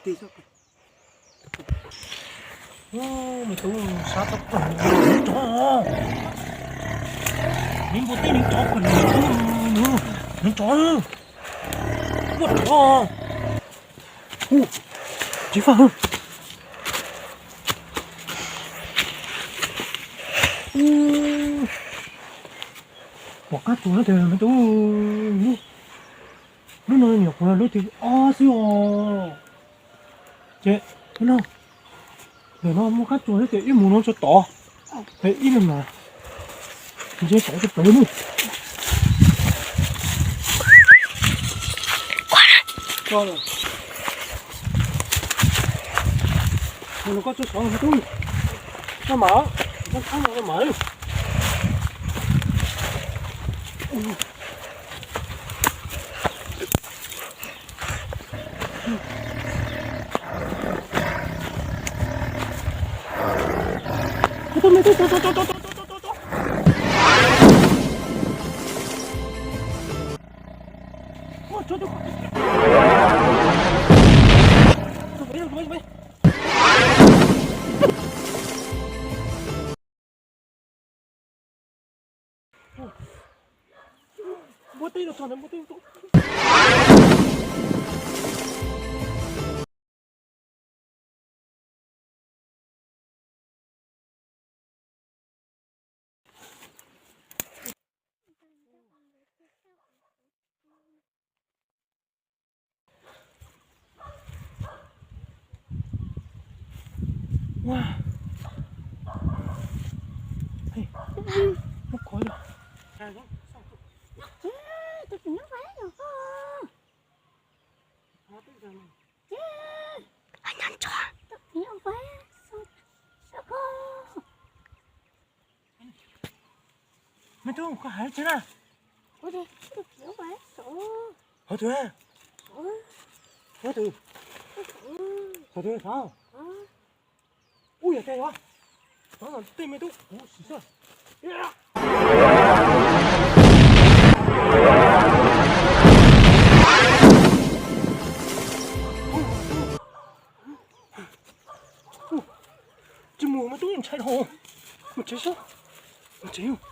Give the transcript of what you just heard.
Nws tub sab tau pawg nws tsov. Nws npua teb nws tsov pawg nws tub. Nws tsov. Ua tsov. Tsis faj. Pom qab tsuas no tiag me tub. Lub no nyuam qhuav lub thib ob xwb os. Ces no, ntawm no muaj qab tsuas thiab ces ib mus no tso tod, ib no mas ntshe tod tso pem no. Mus no koj tso tod no tub. Koj mam, koj thab no koj mam. Npua teb no tso, npua teb no tso. Me tub, koj hais tsev na. Qhov twg? Qhov twg? Qhov twg? Ub, yog tej os. Tov tej me tub kuv sim xyuas. Tsis mus me tub ntshai dhau. Mus tsev xwb. Mus tsev.